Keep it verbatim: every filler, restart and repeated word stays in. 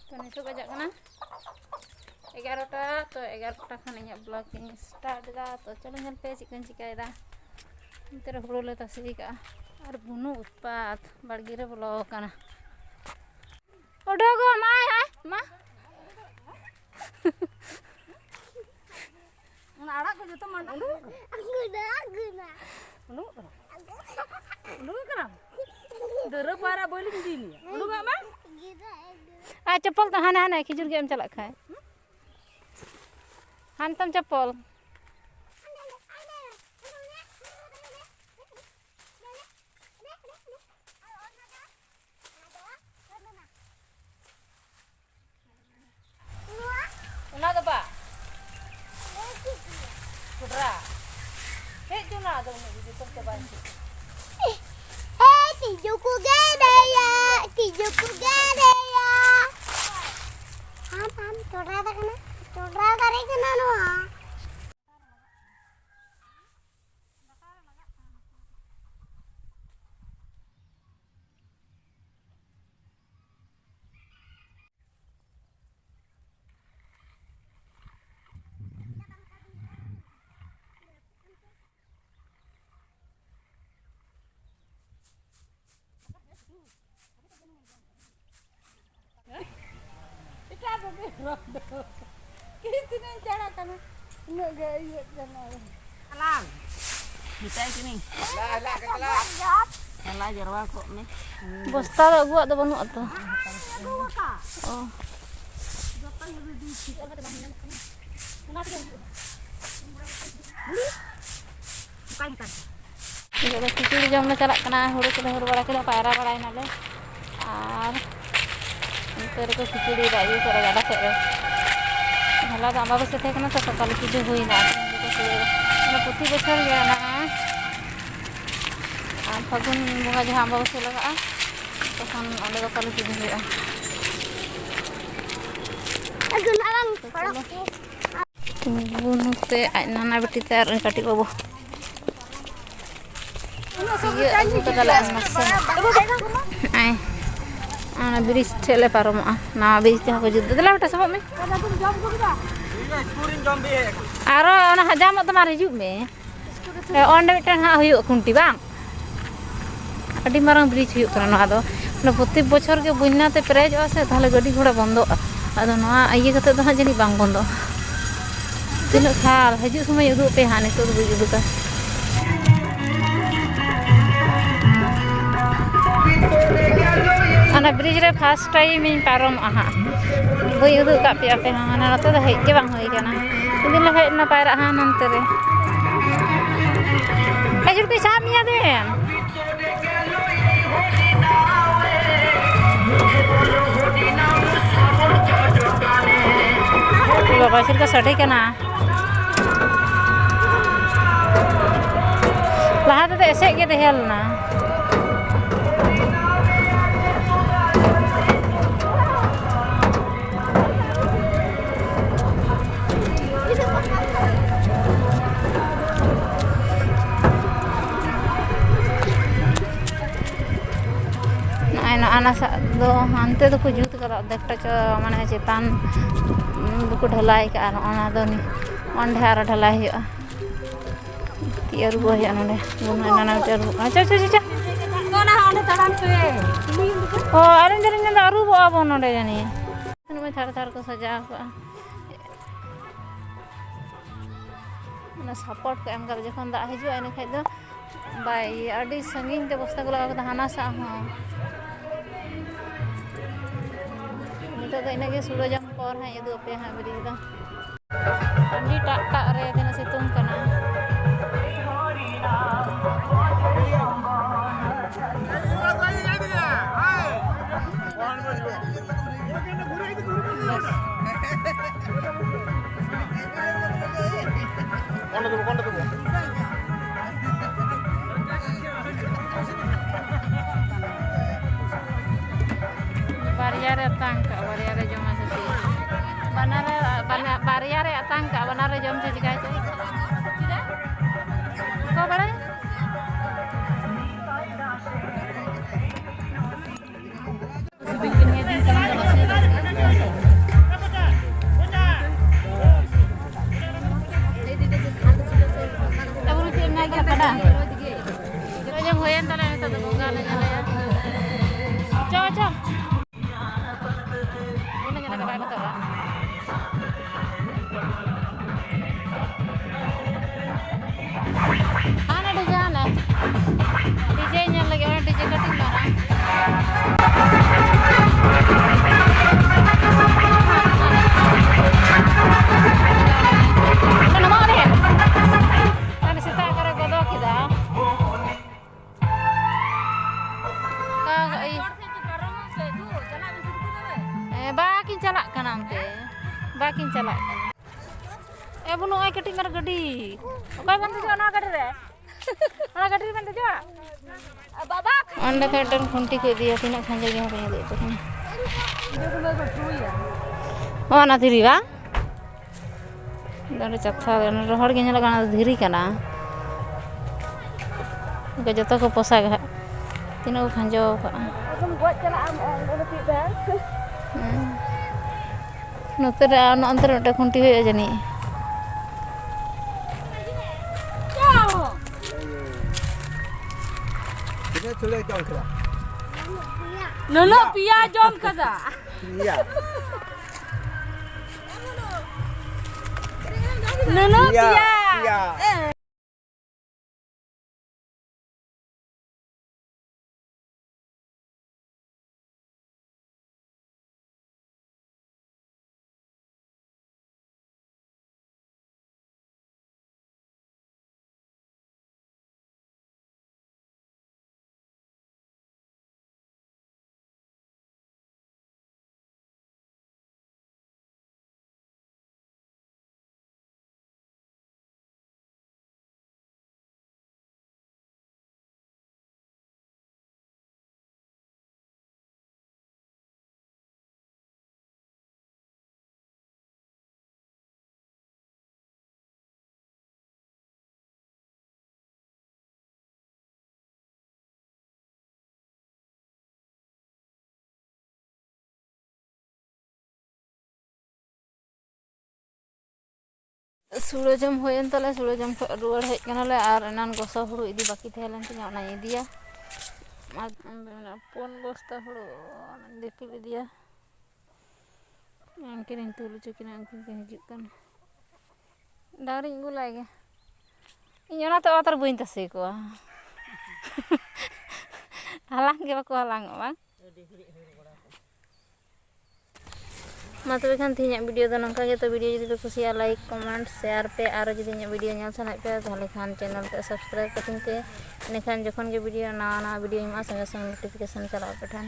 ᱛᱚ, ᱱᱤᱛᱚᱜ ᱵᱟᱡᱟᱜ ᱠᱟᱱᱟ ᱮᱜᱟᱨᱚᱴᱟ᱾ ᱛᱚ, ᱮᱜᱟᱨᱚᱴᱟ ᱠᱷᱚᱱ ᱤᱧᱟᱹᱜ ᱵᱞᱚᱜ ᱤᱧ ᱥᱴᱟᱨᱴ ᱮᱫᱟ᱾ ᱛᱚ, ᱪᱚᱞᱚ ᱧᱮᱞ ᱯᱮ ᱪᱮᱫ ᱠᱚᱧ ᱪᱤᱠᱟᱹᱭᱮᱫᱟ᱾ ᱱᱚᱛᱮ ᱨᱮ ᱦᱩᱲᱩ ᱞᱮ ᱛᱟᱥᱮ ᱠᱟᱜᱼᱟ ᱟᱨ ᱵᱩᱱᱩ ᱩᱛᱯᱟᱛ ᱵᱟᱲᱜᱮ ᱨᱮ ᱵᱚᱞᱚ ᱟᱠᱟᱱᱟ᱾ ᱚᱰᱚᱠᱚᱜ ᱢᱟᱭ, ᱟᱭ ᱢᱟ᱾ ᱚᱱᱟ ᱟᱲᱟᱜ ᱠᱚ ᱡᱚᱛᱚ ᱢᱟᱰᱟᱜ ᱠᱟᱱᱟ᱾ ᱩᱰᱩᱠᱚᱜ ᱠᱟᱱᱟ᱾ ᱩᱰᱩᱠᱚᱜ ᱠᱟᱱᱟ᱾ ᱰᱟᱹᱨᱟᱹ ᱯᱟᱭᱨᱟ ᱵᱟᱹᱞᱤᱧ ᱤᱫᱤ ᱢᱮᱭᱟ᱾ ᱩᱰᱩᱠᱚᱜ ᱢᱮ᱾ ᱟᱨ ᱪᱟᱯᱚᱞ ᱫᱚ ᱦᱟᱱᱮ, ᱦᱟᱱᱮ ᱠᱷᱤᱡᱩᱨ ᱜᱮᱫ ᱮᱢ ᱪᱟᱞᱟᱜ ᱠᱷᱟᱡ᱾ ᱦᱟᱱᱛᱮᱢ ᱪᱟᱯᱚᱞ᱾ ᱚᱱᱟ ᱫᱚ ᱵᱟ᱾ ᱪᱚᱰᱨᱟ᱾ ᱦᱮᱡ ᱡᱚᱝᱟ ᱟᱫᱚ ᱩᱱᱟᱹᱜ ᱜᱮ ᱡᱚᱛᱚᱢ ᱪᱟᱵᱟᱭᱮᱱ ᱠᱷᱟᱡ᱾ ᱮ, ᱛᱤᱡᱩ ᱠᱚ ᱜᱮᱨᱮᱭᱟ, ᱛᱤᱡᱩ ᱠᱚ ᱜᱮᱨᱮᱭᱟ᱾ ᱟᱢ, ᱟᱢ, ᱪᱚᱰᱨᱟ ᱫᱟᱨᱮ ᱠᱟᱱᱟ, ᱪᱚᱰᱨᱟ ᱫᱟᱨᱮ ᱠᱟᱱᱟ ᱱᱚᱣᱟ᱾ ᱮᱴᱟᱜ ᱠᱚᱜᱮ ᱨᱚᱲ ᱫᱚ᱾ ᱠᱤ ᱛᱤᱱᱟᱹᱜ ᱪᱟᱲᱟ ᱠᱟᱱᱟ, ᱩᱱᱟᱹᱜ ᱜᱮ ᱤᱭᱟᱹᱜ ᱠᱟᱱᱟ᱾ ᱟᱞᱟᱝ᱾ ᱢᱮᱛᱟᱭ ᱠᱟᱹᱱᱟᱹᱧ᱾ ᱪᱟᱞᱟᱣ ᱡᱟᱨᱣᱟ ᱠᱚᱜ ᱢᱮ᱾ ᱵᱚᱥᱛᱟ ᱫᱚ ᱟᱹᱜᱩᱣᱟᱜ ᱫᱚ ᱵᱟᱹᱱᱩᱜ ᱟᱛᱚ᱾ ᱚ᱾ ᱱᱤᱛᱚᱜ ᱫᱚ ᱠᱷᱤᱪᱩᱲᱤ ᱡᱚᱢ ᱞᱮ ᱪᱟᱞᱟᱜ ᱠᱟᱱᱟ᱾ ᱦᱩᱲᱩ ᱠᱚᱞᱮ ᱦᱩᱲᱩ ᱵᱟᱲᱟ ᱠᱮᱫᱟ, ᱯᱟᱭᱨᱟ ᱵᱟᱲᱟᱭ ᱱᱟᱞᱮ᱾ ᱟᱨ ᱱᱚᱛᱮ ᱨᱮᱠᱚ ᱠᱷᱤᱪᱩᱲᱤᱭᱮᱫᱟ ᱤᱭᱟᱹ ᱥᱮᱫ ᱨᱮ, ᱜᱟᱰᱟ ᱥᱮᱫ ᱨᱮ᱾ ᱦᱚᱞᱟ ᱫᱚ ᱟᱢᱵᱟᱵᱟᱹᱥᱭᱟᱹ ᱛᱟᱦᱮᱸ ᱠᱟᱱᱟ ᱛᱚ, ᱥᱚᱠᱟᱞᱮ ᱯᱩᱡᱟᱹ ᱦᱩᱭᱱᱟ᱾ ᱟᱫᱚ ᱱᱚᱸᱰᱮ ᱠᱚ ᱠᱷᱤᱪᱩᱲᱤᱭᱮᱫᱟ᱾ ᱢᱟᱱᱮ ᱯᱨᱚᱛᱤ ᱵᱚᱪᱷᱚᱨ ᱜᱮ ᱚᱱᱟ, ᱟᱨ ᱯᱷᱟᱹᱜᱩᱱ ᱵᱚᱸᱜᱟ ᱡᱟᱦᱟᱸ ᱟᱢᱵᱟᱵᱟᱹᱥᱭᱟᱹ ᱞᱟᱜᱟᱜᱼᱟ, ᱛᱚᱠᱷᱚᱱ ᱚᱸᱰᱮ ᱫᱚ ᱠᱟᱹᱞᱤ ᱯᱩᱡᱟᱹ ᱦᱩᱭᱩᱜᱼᱟ᱾ ᱛᱚ ᱪᱚᱞᱚ᱾ ᱵᱩᱱᱩ ᱛᱮ ᱟᱡ ᱱᱟᱱᱟ ᱵᱤᱴᱤ ᱛᱮ ᱟᱨ ᱩᱱᱤ ᱠᱟᱹᱴᱤᱡ ᱵᱟᱹᱵᱩ᱾ ᱤᱭᱟᱹ ᱟᱹᱜᱩ ᱠᱟᱫᱟᱞᱮ ᱱᱟᱥᱮ᱾ ᱟᱭ᱾ ᱚᱱᱟ ᱵᱨᱤᱡᱽ ᱴᱷᱮᱡ ᱞᱮ ᱯᱟᱨᱚᱢᱚᱜᱼᱟ, ᱱᱟᱣᱟ ᱵᱨᱤᱡᱽ ᱡᱟᱦᱟᱸ ᱠᱚ ᱡᱩᱛ ᱫᱟ᱾ ᱫᱮᱞᱟ ᱵᱮᱴᱟ, ᱥᱟᱵᱚᱜ ᱢᱮ᱾ ᱟᱨᱚ ᱚᱱᱟ ᱦᱟᱡᱟᱢᱚᱜ ᱛᱟᱢᱟ ᱟᱨ ᱦᱤᱡᱩᱜ ᱢᱮ᱾ ᱚᱸᱰᱮ ᱢᱤᱫᱴᱮᱱ ᱦᱟᱸᱜ ᱦᱩᱭᱩᱜᱼᱟ ᱠᱷᱩᱱᱴᱤ, ᱵᱟᱝ? ᱟᱹᱰᱤ ᱢᱟᱨᱟᱝ ᱵᱨᱤᱡᱽ ᱦᱩᱭᱩᱜ ᱠᱟᱱᱟ ᱱᱚᱣᱟ ᱫᱚ᱾ ᱢᱟᱱᱮ, ᱯᱨᱚᱛᱮᱠ ᱵᱚᱪᱷᱚᱨ ᱜᱮ ᱵᱚᱱᱱᱟ ᱛᱮ ᱯᱮᱨᱮᱡᱚᱜᱼᱟ ᱥᱮ, ᱛᱟᱦᱚᱞᱮ ᱜᱟᱹᱰᱤ ᱜᱷᱚᱲᱟ ᱵᱚᱱᱫᱚᱜᱼᱟ᱾ ᱟᱫᱚ ᱱᱚᱣᱟ ᱤᱭᱟᱹ ᱠᱟᱛᱮ ᱫᱚ ᱦᱟᱸᱜ ᱡᱟᱹᱱᱤᱡ ᱵᱟᱝ ᱵᱚᱱᱫᱚᱜᱼᱟ᱾ ᱛᱤᱱᱟᱹᱜ ᱠᱷᱟᱞ ᱦᱤᱡᱩᱜ ᱥᱚᱢᱚᱭ ᱩᱫᱩᱜ ᱯᱮ ᱦᱟᱸᱜ, ᱱᱤᱛᱚᱜ ᱫᱚ ᱵᱟᱹᱧ ᱩᱫᱩᱜᱟ᱾ ᱚᱱᱟ ᱵᱨᱤᱡᱽ ᱨᱮ ᱯᱷᱟᱥᱴ ᱴᱟᱭᱤᱢ ᱤᱧ ᱯᱟᱨᱚᱢᱚᱜᱼᱟ ᱦᱟᱸᱜ, ᱵᱟᱹᱧ ᱩᱫᱩᱜ ᱠᱟᱜ ᱯᱮᱭᱟ ᱟᱯᱮ ᱦᱚᱸ, ᱢᱟᱱᱮ ᱱᱚᱛᱮ ᱫᱚ ᱦᱮᱡ ᱜᱮ ᱵᱟᱝ ᱦᱩᱭ ᱠᱟᱱᱟ᱾ ᱢᱤᱫ ᱫᱤᱱ ᱞᱮ ᱦᱮᱡ ᱞᱮᱱᱟ ᱯᱟᱭᱨᱟᱜ ᱦᱟᱸᱜ ᱱᱚᱱᱛᱮ ᱨᱮ᱾ ᱮ ᱡᱩᱲᱠᱩ ᱥᱟᱵ ᱢᱮᱭᱟ ᱫᱮᱱ᱾ ᱵᱟᱵᱟ, ᱪᱮᱫ ᱞᱮᱠᱟ ᱥᱟᱰᱮ ᱠᱟᱱᱟ᱾ ᱞᱟᱦᱟ ᱛᱮᱫᱚ ᱮᱥᱮᱫ ᱜᱮ ᱛᱟᱦᱮᱸ ᱞᱮᱱᱟ᱾ ᱱᱚᱜᱼᱚᱭ ᱱᱚᱜᱼᱟ ᱱᱟᱥᱟᱜ ᱫᱚ ᱦᱟᱱᱛᱮ ᱫᱚᱠᱚ ᱡᱩᱛ ᱠᱟᱫᱟ, ᱚᱨᱫᱷᱮᱠᱴᱟ ᱪᱚ, ᱢᱟᱱᱮ, ᱪᱮᱛᱟᱱ ᱫᱚᱠᱚ ᱰᱷᱟᱞᱟᱭ ᱠᱟᱜᱼᱟ᱾ ᱱᱚᱜᱼᱚ ᱱᱚᱣᱟ ᱫᱚ ᱱᱤ-, ᱚᱸᱰᱮ ᱟᱨᱚ ᱰᱷᱟᱞᱟᱭ ᱦᱩᱭᱩᱜᱼᱟ᱾ ᱛᱤ ᱟᱹᱨᱩᱵᱚᱜ ᱦᱩᱭᱩᱜᱼᱟ ᱱᱚᱰᱮ᱾ ᱵᱩᱱᱩ ᱮᱱᱟ ᱱᱟ ᱢᱤᱫᱴᱮᱡ ᱟᱹᱨᱩᱵᱚᱜ ᱠᱟᱱᱟ᱾ ᱪᱚ, ᱪᱚ, ᱪᱚ, ᱪᱚ᱾ ᱚᱱᱟ ᱦᱚᱸ ᱚᱸᱰᱮ ᱫᱟᱬᱟᱱ ᱯᱮ᱾ ᱚ, ᱟᱨ ᱤᱧ ᱫᱚᱧ ᱢᱮᱱᱫᱟ ᱟᱹᱨᱩᱵᱚᱜᱼᱟ ᱵᱚᱱ ᱱᱚᱰᱮ ᱡᱟᱹᱱᱤᱡ᱾ ᱱᱚᱜᱼᱚᱭ ᱛᱷᱟᱨ ᱛᱷᱟᱨ ᱠᱚ ᱥᱟᱡᱟᱣ ᱠᱟᱜᱼᱟ᱾ ᱚᱱᱟ ᱥᱟᱯᱳᱨᱴ ᱠᱚ ᱮᱢ ᱠᱟᱫᱟ, ᱡᱚᱠᱷᱚᱱ ᱫᱟᱜ ᱦᱤᱡᱩᱜᱼᱟ ᱤᱱᱟᱹ ᱠᱷᱟᱡ ᱫᱚ ᱵᱟᱭ ᱤᱭᱟᱹ, ᱟᱹᱰᱤ ᱥᱟᱺᱜᱤᱧ ᱛᱮ ᱵᱚᱥᱛᱟ ᱠᱚ ᱞᱟᱜᱟᱣ ᱠᱟᱫᱟ ᱦᱟᱱᱟ ᱥᱟᱜ ᱦᱚᱸ᱾ ᱱᱤᱛᱚᱜ ᱫᱚ ᱤᱱᱟᱹᱜ ᱜᱮ, ᱥᱩᱲᱟᱹ ᱡᱚᱢ ᱯᱚᱨ ᱦᱟᱸᱜ ᱤᱧ ᱩᱫᱩᱜ ᱟᱯᱮᱭᱟ ᱦᱟᱸᱜ ᱵᱨᱤᱡᱽ ᱫᱚ᱾ ᱟᱹᱰᱤ ᱴᱟᱜ ᱴᱟᱜ ᱨᱮ ᱛᱤᱱᱟᱹᱜ ᱥᱤᱛᱩᱝ ᱠᱟᱱᱟ᱾ ᱵᱟᱨᱭᱟ ᱨᱮ ᱟᱛᱟᱝ ᱠᱟᱜᱼᱟ, ᱵᱟᱨᱭᱟ ᱨᱮ ᱡᱚᱢᱟ ᱥᱮ ᱪᱮᱫ? ᱵᱟᱱᱟᱨ ᱨᱮ, ᱵᱟᱱᱟ-, ᱵᱟᱨᱭᱟ ᱨᱮ ᱟᱛᱟᱝ ᱠᱟᱜᱼᱟ, ᱵᱟᱱᱟᱨ ᱨᱮ ᱡᱚᱢ ᱥᱮ ᱪᱤᱠᱟᱹᱭ ᱪᱚ? ᱚᱠᱚᱭ ᱵᱟᱲᱟᱭᱟ? ᱵᱟᱠᱤᱱ ᱪᱟᱞᱟᱜ ᱠᱟᱱᱟ ᱚᱱᱛᱮ, ᱵᱟᱠᱤᱱ ᱪᱟᱞᱟᱜ ᱠᱟᱱᱟ᱾ ᱮ ᱵᱩᱱᱩ, ᱱᱚᱜᱼᱚᱭ ᱠᱟᱹᱴᱤᱡ ᱢᱟᱨᱟᱝ ᱜᱟᱹᱰᱤ, ᱚᱠᱚᱭ ᱵᱟᱢ ᱫᱮᱡᱚᱜᱼᱟ ᱱᱚᱣᱟ ᱜᱟᱹᱰᱤ ᱨᱮ? ᱚᱱᱟ ᱜᱟᱹᱰᱤ ᱨᱮᱵᱮᱱ ᱫᱮᱡᱚᱜᱼᱟ? ᱚᱸᱰᱮ ᱠᱷᱚᱱ ᱢᱤᱫᱴᱮᱱ ᱠᱷᱩᱱᱴᱤ ᱠᱚ ᱤᱫᱤᱭᱟ, ᱛᱤᱱᱟᱹᱜ ᱠᱷᱟᱸᱡᱚ ᱜᱮ ᱦᱚᱲ ᱧᱮᱞ ᱤᱫᱤ ᱠᱚ ᱠᱟᱱᱟ᱾ ᱚ, ᱚᱱᱟ ᱫᱷᱤᱨᱤ ᱵᱟᱝ? ᱱᱚᱰᱮ ᱪᱟᱛᱷᱟ, ᱱᱚᱰᱮ ᱦᱚᱲ ᱜᱮ ᱧᱮᱞᱚᱜ ᱠᱟᱱᱟ, ᱫᱷᱤᱨᱤ ᱠᱟᱱᱟ᱾ ᱩᱱᱠᱩ ᱡᱚᱛᱚ ᱠᱚ ᱯᱚᱥᱟᱜᱟ ᱦᱟᱸᱜ᱾ ᱛᱤᱱᱟᱹᱜ ᱠᱚ ᱠᱷᱟᱸᱡᱚ ᱠᱟᱜᱼᱟ᱾ ᱟᱫᱚᱢ ᱜᱚᱡ ᱪᱟᱞᱟᱜᱼᱟ ᱟᱢ, ᱚᱸᱰᱮ ᱪᱮᱫ ᱫᱚ? ᱦᱮᱸ᱾ ᱱᱚᱛᱮ ᱨᱮ ᱟᱨ ᱱᱚᱱᱛᱮ ᱨᱮ ᱢᱤᱫᱴᱮᱱ ᱠᱷᱩᱱᱴᱤ ᱦᱩᱭᱩᱜᱼᱟ ᱡᱟᱹᱱᱤᱡ᱾ ᱛᱤᱱᱟᱹᱜ ᱪᱩᱞᱦᱟᱹ ᱡᱚᱢ ᱠᱮᱫᱟ? ᱱᱩᱱᱟᱹᱜ ᱯᱮᱭᱟ ᱡᱚᱢ ᱠᱟᱫᱟ᱾ ᱯᱮᱭᱟ᱾ ᱱᱩᱱᱟᱹᱜ ᱯᱮᱭᱟ, ᱯᱮᱭᱟ᱾ ᱯᱮᱭᱟ᱾ ᱥᱩᱲᱟᱹ ᱡᱚᱢ ᱦᱩᱭᱮᱱ ᱛᱟᱞᱮ, ᱥᱩᱲᱟᱹ ᱡᱚᱢ ᱠᱷᱚᱱ ᱨᱩᱣᱟᱹᱲ ᱦᱮᱡ ᱠᱟᱱᱟᱞᱮ᱾ ᱟᱨ ᱮᱱᱟᱝ ᱜᱚᱥᱚ ᱦᱩᱲᱩ ᱤᱫᱤ ᱵᱟᱹᱠᱤ ᱛᱟᱦᱮᱸ ᱞᱮᱱ ᱛᱤᱧᱟᱹ, ᱚᱱᱟᱧ ᱤᱫᱤᱭᱟ᱾ ᱟᱨ ᱚᱸᱰᱮ ᱢᱮᱱᱟᱜᱼᱟ ᱯᱩᱱ ᱵᱚᱥᱛᱟ ᱦᱩᱲᱩ, ᱚᱱᱟᱧ ᱫᱤᱯᱤᱞ ᱤᱫᱤᱭᱟ᱾ ᱩᱱᱠᱤᱱᱤᱧ ᱛᱩᱞ ᱦᱚᱪᱚ ᱠᱤᱱᱟ, ᱩᱱᱠᱤᱱ ᱠᱤᱱ ᱦᱤᱡᱩᱜ ᱠᱟᱱᱟ᱾ ᱰᱟᱝᱨᱤᱧ ᱟᱹᱜᱩ ᱞᱟᱭ ᱜᱮ᱾ ᱤᱧ ᱚᱱᱟᱛᱮ ᱚᱛ ᱨᱮ ᱵᱟᱹᱧ ᱛᱟᱥᱮ ᱠᱚᱣᱟ᱾ ᱦᱟᱞᱟᱝ ᱜᱮ ᱵᱟᱠᱚ ᱦᱟᱞᱟᱝᱚᱜᱼᱟ, ᱵᱟᱝ? ᱢᱟ ᱛᱚᱵᱮ ᱠᱷᱟᱱ ᱛᱮᱦᱮᱧᱟᱜ video ᱫᱚ ᱱᱚᱝᱠᱟ ᱜᱮ᱾ ᱛᱚ video ᱡᱩᱫᱤ ᱯᱮ ᱠᱩᱥᱤᱭᱟᱜᱼᱟ, like, comment, share ᱯᱮ᱾ ᱟᱨᱚ ᱡᱩᱫᱤ ᱤᱧᱟᱹᱜ video ᱧᱮᱞ ᱥᱟᱱᱟᱭᱮᱫ ᱯᱮᱭᱟ, ᱛᱟᱦᱚᱞᱮ ᱠᱷᱟᱱ channel ᱛᱮ subscribe ᱠᱟᱹᱛᱤᱧ ᱯᱮ᱾ ᱤᱱᱟᱹᱠᱷᱟᱱ ᱡᱚᱠᱷᱚᱱ ᱜᱮ video ᱱᱟᱣᱟ ᱱᱟᱣᱟ video ᱧᱟᱢᱚᱜᱼᱟ, ᱥᱚᱸᱜᱮ ᱥᱚᱸᱜᱮ notification ᱪᱟᱞᱟᱜᱼᱟ ᱟᱯᱮ ᱴᱷᱮᱱ᱾